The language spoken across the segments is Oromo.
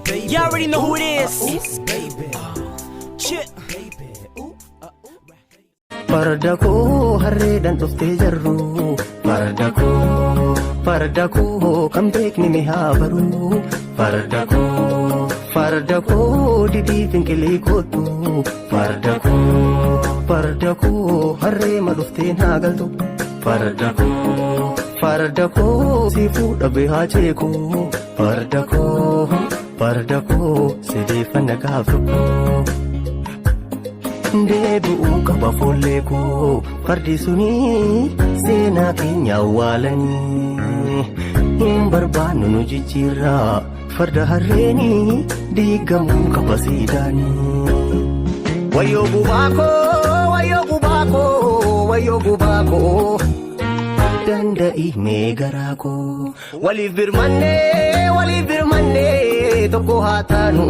Y'all already know who it is. Chip. Farda koo harreedhaan dhuftee jarru. Farda koo, farda koo, kan beekni ni haa baru. Farda koo, farda koo, didii finqilee kootu. Farda koo, farda koo, harree ma dhuftee naa galtu. Farda koo, farda koo, si fuudha beehaa ceekoo. Farda koo, farda koo, sideeffanna gaaf tokko. Deebi'uu qaba foollee koo, fardi suni seenaa keenya awwaalanii hin barbaannu nu jijjiirraa farda harreenii diigamuu qaba siidaanii. Wayyoo gubaa koo, wayyoo gubaa koo, wayyoo gubaa koo, danda'i mee garaa koo. Waliif birmannee, waliif birmannee, tokko haa taanu.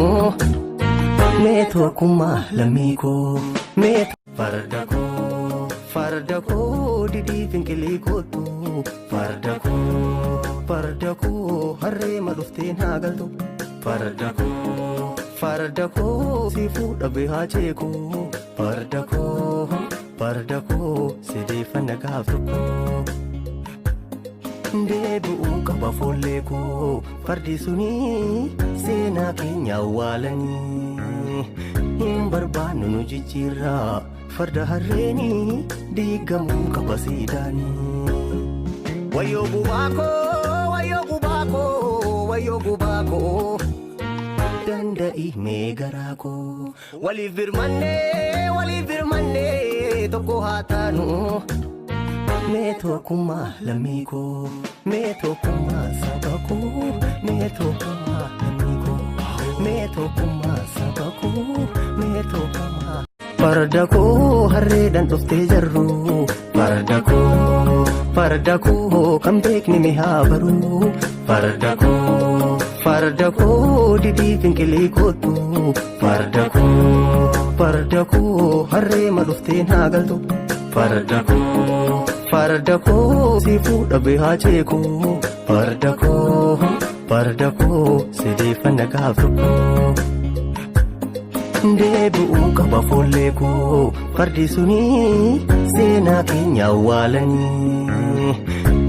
Mee tokkummaa lammii koo, mee farda koo, farda koo, didii finqilee kootu. Farda koo, farda koo, harree ma dhuftee naa galtu. Farda koo, farda koo, si fuudha beehaa ceekoo. Farda koo, farda koo, sideeffanna gaaf tokko. Deebi'uu qaba foollee koo, fardi suni seenaa keenya awwaalanii hin barbaannu nu jijjiirraa farda harreenii diigamuu qaba siidaanii. Wayyoo gubaa koo, wayyoo gubaa koo, wayyoo gubaa koo, danda'i mee garaa koo. Waliif birmannee, waliif birmannee, tokko haa taanu. Mee tokkummaa lammii koo, mee tokkummaa saba koo, mee tokkummaa lammii koo, mee tokkummaa saba koo, mee tokkummaa. Farda koo harreedhaan dhuftee jarru. Farda koo, farda koo, kan beekni ni haa baru. Farda koo, farda koo, didii finqilee kootu. Farda koo, farda koo, harree ma dhuftee naa galtu. Farda koo, farda koo, si fuudha beehaa ceekoo. Farda koo, farda koo, sideeffanna gaaf tokko. Deebi'uu qaba foollee koo, fardi suni seenaa keenya awwaalanii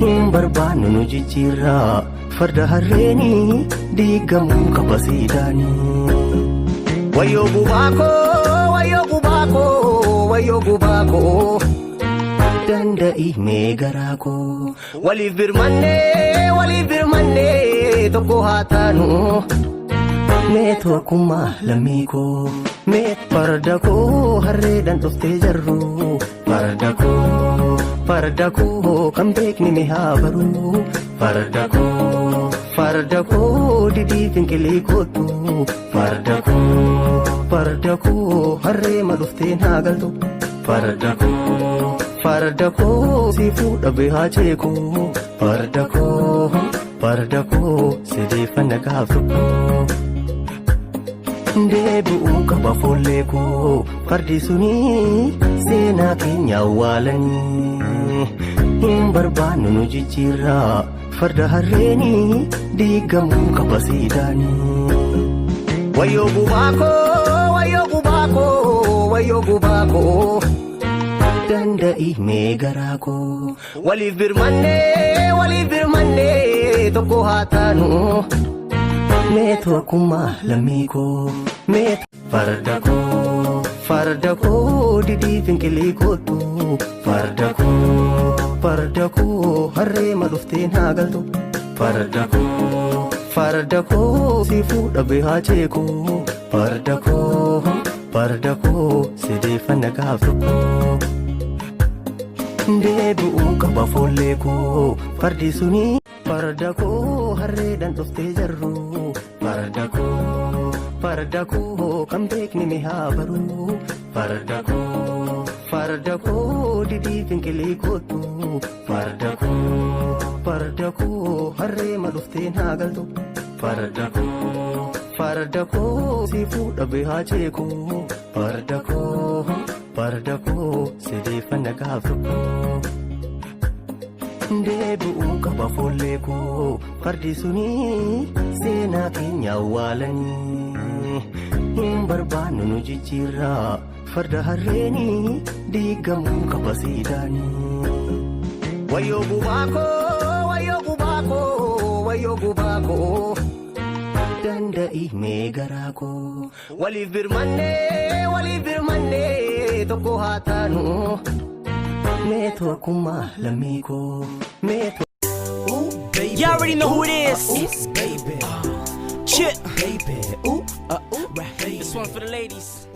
hin barbaannu nu jijjiirraa farda harreenii diigamuu qaba siidaanii. Wayyoo gubaa koo, wayyoo gubaa koo, wayyoo gubaa koo, danda'i mee garaa koo. Waliif birmannee, waliif birmannee, tokko haa taanu. Mee tokkummaa lammii koo, mee farda koo harreedhaan dhuftee jarru. Farda koo, farda koo, kan beekni ni haa baru. Farda koo, farda koo, didii finqilee kootu. Farda koo, farda koo, harree ma dhuftee naa galtu. Farda koo, farda koo, si fuudha beehaa ceekoo. Farda koo, farda koo, sideeffanna gaaf tokko. Deebi'uu qaba foollee koo, fardi suni seenaa keenya awwaalanii hin barbaannu nu jijjiirraa farda harreenii diigamuu qaba siidaanii. Wayyoo gubaa koo, wayyoo gubaa koo, wayyoo gubaa koo, danda'i mee garaa koo. Waliif birmannee, waliif birmannee, tokko haa taanu. Mee tokkummaa lammii koo, mee farda koo, farda koo, didii finqilee kootu. Farda koo, farda koo, harree ma dhuftee naa galtu. Farda koo, farda koo, si fuudha beehaa ceekoo. Farda koo, farda koo, sideeffanna gaaf tokko. Deebi'uu qaba foollee koo, fardi suni. Farda koo harreedhaan dhuftee jarru. Farda koo, farda koo, kan beekni ni haa baru. Farda koo, farda koo, didii finqilee kootu. Farda koo, farda koo, harree ma dhuftee naa galtu. Farda koo, farda koo, si fuudha beehaa ceekoo. Farda koo, farda koo, sideeffanna gaaf tokko. Deebi'uu qaba foollee koo, fardi sunii seenaa keenya awwaalanii. Hin barbaannu nu jijjiirraa, farda harreenii diigamuu qaba siidaanii. Wayyoo gubaakoo, wayyoo gubaakoo, wayyoo gubaakoo. Danda'i mee garaa koo, waliif birmannee, waliif birmannee, tokko haa taanu. Mee tokkummaa lammii koo mee. Ooh, baby. Y'all already know who it is. Ooh, baby. Chip. Baby. Ooh, ooh, baby. This one for the ladies.